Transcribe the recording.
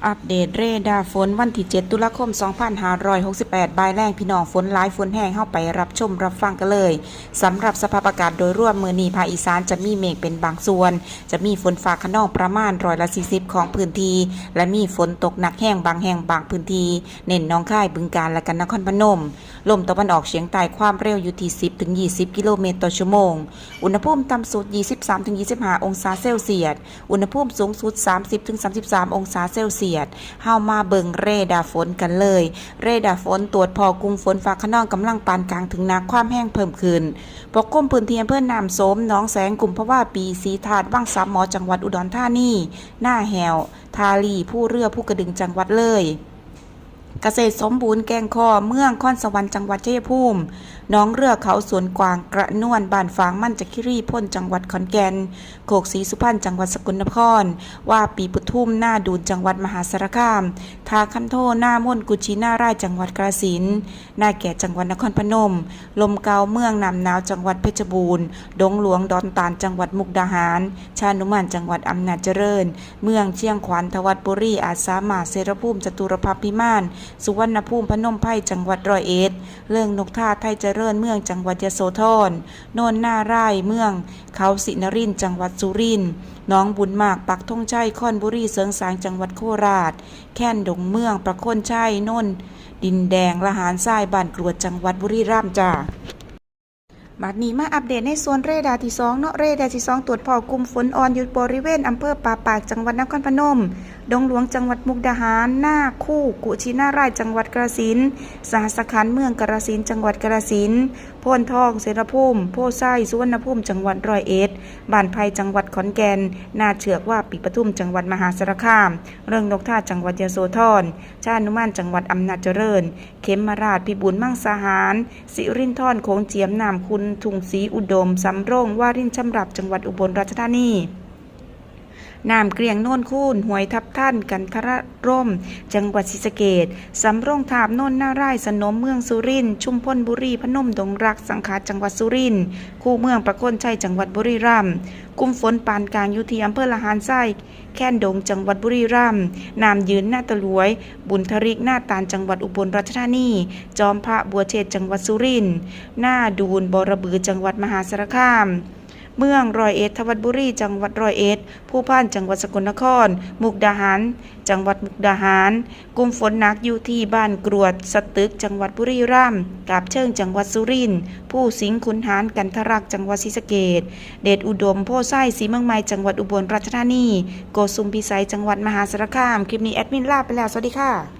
ອັບເດດເຣດາຝົນວັນທີເຈັດ ຕຸລາຄົມ ສອງພັນຫ້າຮ້ອຍຫົກສິບແປດ ບ່າຍແລງ ພີ່ນ້ອງ ຝົນຫຼາຍ ຝົນແຮງ ເຮົາໄປຮັບຊົມຮັບຟັງກັນເລີຍ. ສຳລັບສະພາບອາກາດໂດຍລວມ ມື້ນີ້ພາກອີສານຈະມີເມກເປັນບາງສ່ວນ, ຈະມີຝົນຟ້າຄະນອງປະມານຮ້ອຍລະສີ່ສິບຂອງພື້ນທີ່ ແລະ ມີຝົນຕົກໜັກແຮງບາງແຫ່ງບາງພື້ນທີ່, ເນັ້ນໜອງຄາຍ, ບຶງການ ແລະ ກະນະຄອນພະນົມ. ລົມຕາເວັນອອກສຽງໃຕ້ ຄວາມເລັວຢູ່ທີ່ສິບເຖິງຍີ່ສິບກິໂລເມດຕໍ່ຊົ່ວໂມງ. ອຸນຫະພູມຕ່ຳສຸດ ຊາວສາມເຖິງຊາວຫ້າອົງສາເຊລຊຽດ, ອຸນຫະພູມສູງສຸດ ສາມສິບເຖິງສາມສິບສາມອົງສາເຊລຊຽດ. ເຮົາມາເບິ່ງເຣດາຝົນກັນເລີຍ. ເຣດາຝົນຕວດພໍ້ກຸ່ມຝົນຟ້າຄະນອງກຳລັງປານກາງເຖິງໜັກ, ຄວາມແຮງເພີ່ມຂຶ້ນ ປົກຄຸມພື້ນທີ່ອຳເພີນ້ຳໂສມ, ໜອງແສງ, ກຸມພະວາປີ, ສີທາດ, ວັງສາມໝໍ ຈັງຫວັດອຸດອນທານີ, ນາແຫ້ວ, ທ່າລີ, ພູເຮືອ, ພູກະດຶງ ຈັງຫວັດເລີຍ. ກະເສດສົມບູນແກ້ງຄໍ່ ເມືອງຄອນສະຫວັນ ຈັງຫວັດໄຊຍະພູມ, ໜອງເຮືອເຂົາສວນກວາງ, ກະນວນ, ບ້ານຝາງມັນຈະຄີຣີພົນ ຈັງຫວັດຂອນແກ່ນ, ໂຄກສີສຸພັນ ຈັງຫວັດສະກົນນະຄອນ, ວາປີປະທຸມ, ນາດູນ ຈັງຫວັດມະຫາສາລະຄາມ, ທ່າຄຳໂທ, ນາມົນ, ກຸຊິນາລາຍ ຈັງຫວັດກາລະສິນ, ນາແກດ ຈັງຫວັດນະຄອນພະນົມ, ລົມເກົ່າ ເມືອງນ້ຳໜາວ ຈັງຫວັດເພັດຊະບູນ, ດົງຫຼວງ ດອນຕານ ຈັງຫວັດມຸກດາຫານ, ຊານຸມານ ຈັງຫວັດອຳນາດຈະເລີນ, ເມືອງຊຽງຂວັນ ທະວັດບຸຣີ, ອາດສາມາດ ເສລະພູມ, ຈະຕຸລະພັກພິມານ, ສຸວັນນະພູມ ພະນົມໄພ ຈັງຫວັດຮ້ອຍເອັດ, ເລິງນົກທາ ໄທຈະເລີນເມືອງ ຈັງຫວັດຍະໂສທອນ, ໂນນນາລາຍ ເມືອງເຂົາສີນະລິນ ຈັງຫວັດສຸລິນ, ໜອງບຸນໝາກ ປັກທົງໄຊ ຄອນບຸຣີ, ເສີງສາງ ຈັງຫວັດໂຄລາດ, ແຄນດົງ ເມືອງປະໂຄນໄຊ, ໂນນດິນແດງ ລະຫານຊາຍ ບ້ານກຣວດ ຈັງຫວັດບຸຣີລັມ. ຈາ ບາດນີ້ມາອັບເດດໃນສ່ວນເຣດາທີສອງເນາະ. ເຣດາທີສອງ ຕວດພໍ້ກຸ່ມຝົນອ່ອນຢູ່ບໍລິເວນອຳເພີປາປາກ ຈັງຫວັດນະຄອນພະນົມ, ດົງຫຼວງ ຈັງຫວັດມຸກດາຫານ, ນາຄູ, ກຸຊິນາລາຍ ຈັງຫວັດກາລະສິນ, ສະຫັດສະຂັນ ເມືອງກາລະສິນ ຈັງຫວັດກາລະສິນ, ໂພນທອງ ເສລະພູມ, ໂພໄຊ ສຸວັນນະພູມ ຈັງຫວັດຮ້ອຍເອັດ, ບ້ານໄຜ່ ຈັງຫວັດຂອນແກ່ນ, ນາເຊືອກ ວາປີປະທຸມ ຈັງຫວັດມະຫາສາລະຄາມ, ເລິງນົກທາ ຈັງຫວັດຍະໂສທອນ, ຊານຸມານ ຈັງຫວັດອຳນາດຈະເລີນ, ເຂັມມະລາດ ພິບູນ ມັງສາຫານ, ສິລິນທອນ ໂຂງຈຽມ, ນ້ຳຂຸ່ນ ທຸ່ງສີອຸດົມ, ສຳໂຮງ ວາລິນຊຳລັບ ຈັງຫວັດອຸບົນລາຊະທານີ, ນ້ຳກ້ຽງ ໂນນຄູນ, ຫ້ວຍທັບທັນ ກັນທະລະລົມ ຈັງຫວັດສີສະເກດ, ສຳໂຮງທາບ ໂນນນາລາຍ ສະໜົມ ເມືອງສຸລິນ, ຊຸມພົນບຸຣີ, ພະນົມ ດົງລັກ, ສັງຂາ ຈັງຫວັດສຸລິນ, ຄູເມືອງ ປະໂຄນໄຊ ຈັງຫວັດບຸຣີລັມ. ກຸ່ມຝົນປານກາງຢູ່ທີ່ອຳເພີລະຫານຊາຍ, ແຄນດົງ ຈັງຫວັດບຸຣີລັມ, ນ້ຳຢືນ ນາຕະຫຼວຍ, ບຸນທະລິກ ນາຕານ ຈັງຫວັດອຸບົນລາຊະທານີ, ຈອມພະ ບົວເທດ ຈັງຫວັດສຸລິນ, ນາດູນ ບໍລະບື ຈັງຫວັດມະຫາສາລະຄາມ, ເມືອງຮ້ອຍເອັດ ທະວັດບຸຣີ ຈັງຫວັດຮ້ອຍເອັດ, ພູພານ ຈັງຫວັດສະກົນນະຄອນ, ມຸກດາຫານ ຈັງຫວັດມຸກດາຫານ. ກຸ່ມຝົນໜັກຢູ່ທີ່ບ້ານກຣວດສະຕຶກ ຈັງຫວັດບຸຣີລັມ, ກາບເຊີງ ຈັງຫວັດສຸລິນ, ພູສິງ ຂຸນຫານ, ກັນທະລັກ ຈັງຫວັດສີສະເກດ, ເດດອຸດົມ ໂພໄຊ ສີເມືອງໃໝ່ ຈັງຫວັດອຸບົນລາຊະທານີ, ໂກສຸມພິໄສ ຈັງຫວັດມະຫາສາລະຄາມ. ຄລິບນີ້ແອດມິນລາໄປແລ້ວ. ສະຫວັດດີຄ່ະ.